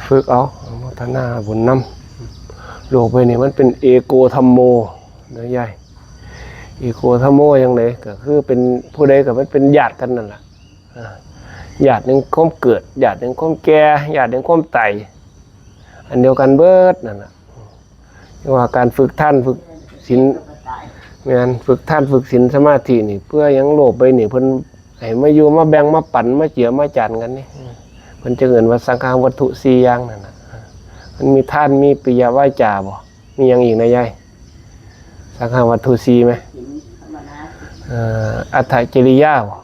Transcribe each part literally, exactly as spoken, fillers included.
ฝึกเอา อนุโมทนาบุญนำ โลกใบนี้มันเป็นเอโกธัมโม นะยาย เอโกธัมโม จั่งใด ก็คือเป็นผู้ใดก็มันเป็นญาติกันนั่นล่ะ อ่า ญาติแห่งความเกิด ญาติแห่งความแก่ ญาติแห่งความตาย อันเดียวกันเบิดนั่นล่ะ เรียกว่าการฝึกทานฝึกศีล แม่น ฝึกทานฝึกศีลสมาธินี่ เพื่อหยัง โลกใบนี้เพิ่นให้มาอยู่มาแบ่งมาปันมาเจือมาจานกันนี่ เพิ่นจะเอิ้นว่าสังฆาวัตถุสี่อย่างนั่นน่ะ มันมีทาน มีปิยวาจาบ่ มีหยังอีกนะยาย สังฆาวัตถุสี่ไหม เอ่อ อัตถกิริยาบ่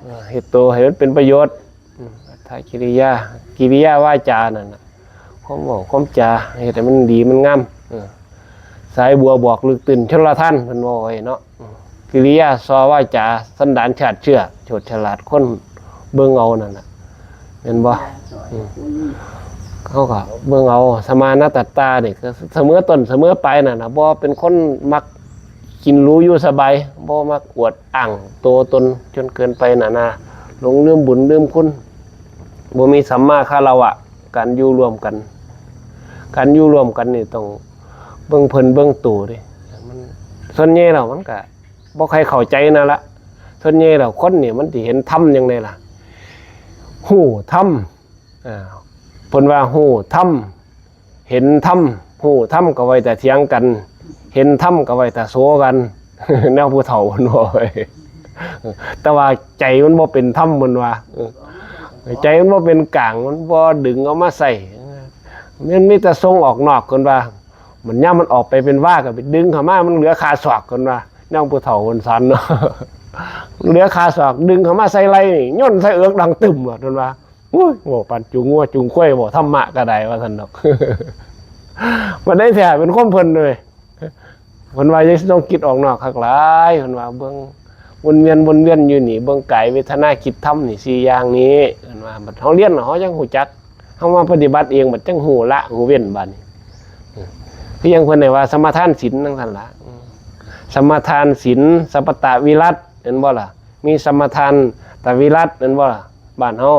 เอ่อ เฮ็ดโตให้มันเป็นประโยชน์ อืม อัตถกิริยา กิริยาวาจานั่นน่ะ ความเว้าความจา เฮ็ดให้มันดีมันงาม เออ สายบัวบอกลึกตื้นชลทาน เพิ่นเว้าไว้เนาะ อืม กิริยาส่อวาจา สันดานชาติเชื้อ โฉดฉลาดคนเบิ่งเอานั่นน่ะ แม่นบ่ อืม เขาก็เบิ่งเอา สมานะตัตตานี่ก็เสมอต้นเสมอปลายนั่นน่ะ บ่เป็นคนมักกินหรูอยู่สบาย บ่มักอวดอ้างตัวตนจนเกินไปน่ะนะ หลงลืมบุญลืมคุณ บ่มีสัมมาคารวะ การอยู่ร่วมกัน การอยู่ร่วมกันนี่ต้องเบิ่งเพิ่นเบิ่งตัวเด้ มัน ส่วนใหญ่แล้วมันก็บ่ค่อยเข้าใจนั่นละ ส่วนใหญ่แล้วคนนี่มันสิเห็นธรรมจั่งใดล่ะ ฮู้ธรรม อ่า เพิ่นว่าฮู้ธรรม เห็นธรรม ฮู้ธรรมก็ไว้แต่เถียงกัน เห็นธรรมก็ไว้แต่โซกัน แนวผู้เฒ่าเพิ่นว่าไว้ แต่ว่าใจมันบ่เป็นธรรม เพิ่นว่า เออ ใจมันบ่เป็นกลาง มันบ่ดึงเอามาใส่ มันมีแต่ส่งออกนอก เพิ่นว่า มันยามมันออกไปเป็นว่าก็ไปดึงเข้ามา มันเหลือคาศอก เพิ่นว่า แนวผู้เฒ่าเพิ่นสอนเนาะ เหลือคาศอก ดึงเข้ามาใส่ไหล่นี่ ย่นใส่เอิกดังตึมโลด เพิ่นว่า อุ้ย เว้าปานจูงงัวจูงควาย เว้าธรรมะก็ได้ ว่าซั่นดอก บ่ได้แท้ เป็นความเพิ่นเด้ เพิ่นว่าอย่าต้องคิดออกนอกคักหลาย เพิ่นว่าเบิ่งวนเวียนวนเวียนอยู่นี่ เบิ่งกายเวทนาจิตธรรมนี่สี่อย่างนี้ เพิ่นว่า บัดเฮาเรียนแล้วเฮาจั่งฮู้จัก เฮามาปฏิบัติเองบัดจั่งฮู้ละฮู้เว้นบัดนี้ เออ คือจั่งเพิ่นได้ว่าสมาทานศีลจั่งซั่นล่ะ อืม สมาทานศีล สัมปตะวิรัต เห็นบ่ล่ะ มีสมาทานตะวิรัต เห็นบ่ล่ะ บ้านเฮา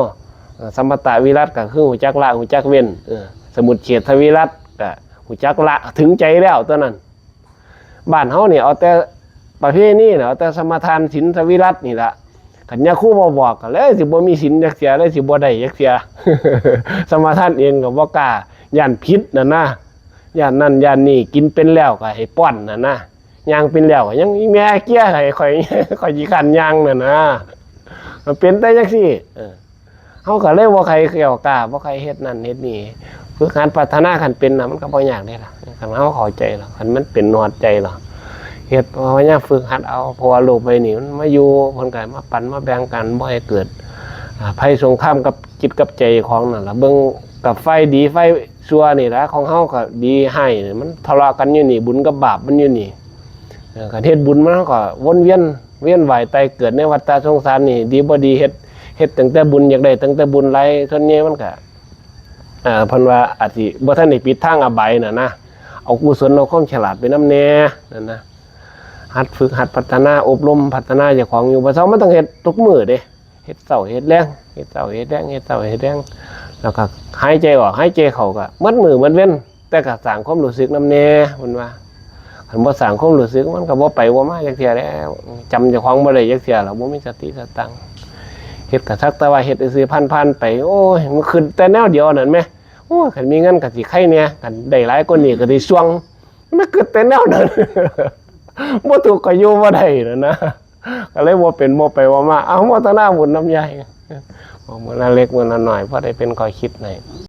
เอ่อ สัมปตะวิรัตก็คือฮู้จักละฮู้จักเว้น เออ สมุจเฉทวิรัตก็ฮู้จักละ ถึงใจแล้วตัวนั้น บ้านเฮานี่เอาแต่ประเพณีน่ะ เอาแต่สมาทานศีลสวิรัตนี่ล่ะ คันยาคูบ่บอกก็เลยสิบ่มีศีลจักเทื่อ เลยสิบ่ได้จักเทื่อ สมาทานเองก็บ่กล้า ย้านผิดนั่นนะ ย้านนั่นย้านนี่ กินเป็นแล้วก็ให้ป้อนนั่นนะ ย่างเป็นแล้วก็ยังอีแม่เกลี้ยให้ข่อย ข่อยขี้คร้านย่างนั่นนะ มันเป็นแต่จังซี่ เออ เฮาก็เลยบ่ใครแก้วกล้า บ่ใครเฮ็ดนั่นเฮ็ดนี่ ฝึกหัดพัฒนา คันเป็นน่ะ มันก็บ่ยากเด้ล่ะ คันเฮาเข้าใจแล้ว คันมันเป็นฮอดใจแล้ว เฮ็ด พยายามฝึกหัดเอา เพราะว่าโลกใบนี้มันมาอยู่ เพิ่นก็มาปันมาแบ่งกัน บ่ให้เกิด อ่า ภัยสงครามกับจิตกับใจของนั่นล่ะ เบิ่งกับฝ่ายดีฝ่ายชั่วนี่ล่ะ ของเฮาก็ดีร้ายนี่ มันทะเลาะกันอยู่นี่ บุญกับบาปมันอยู่นี่ เออ คันเฮ็ดบุญมาก็วนเวียน เวียนว่ายตายเกิดในวัฏฏะสงสารนี่ ดีบ่ดีเฮ็ด เฮ็ดตั้งแต่บุญ อยากได้ตั้งแต่บุญหลาย ส่วนใหญ่มันก็ เอ่อ เพิ่นว่าอาจสิบ่ทันได้ปิดทางอบายน่ะนะ เอากุศลเอาความฉลาดไปนำแหน่นั่นนะ หัดฝึกหัดพัฒนาอบรมพัฒนาเจ้าของอยู่ บ่เซา มันต้องเฮ็ดทุกมื้อเด้ เฮ็ดเช้าเฮ็ดแลง เฮ็ดเช้าเฮ็ดแลง เฮ็ดเช้าเฮ็ดแลง แล้วก็หายใจออกหายใจเข้าก็หมดมื้อหมดเว็น แต่ก็สร้างความรู้สึกนำแหน่ เพิ่นว่า คันบ่สร้างความรู้สึกมันก็บ่ไปบ่มาจักเทื่อแล้ว จำเจ้าของบ่ได้จักเทื่อแล้ว บ่มีสติสตังค์ เฮ็ดก็สักแต่ว่าเฮ็ดซื่อๆ ผ่านๆ ไป โอ้ย มันคิดแต่แนวเดียวนั่นแหม โอ้ย คันมีเงินก็สิไคแหน่ คันได้หลายกว่านี้ก็สิส่วง มันคิดแต่แนวนั้น บ่ทุกข์ก็อยู่บ่ได้นั่นนะ ก็เลยบ่เป็นบ่ไปบ่มา เอา โมทนาบุญนำยาย บอกมื้อละเล็กมื้อละน้อย พอได้เป็นข้อคิดให้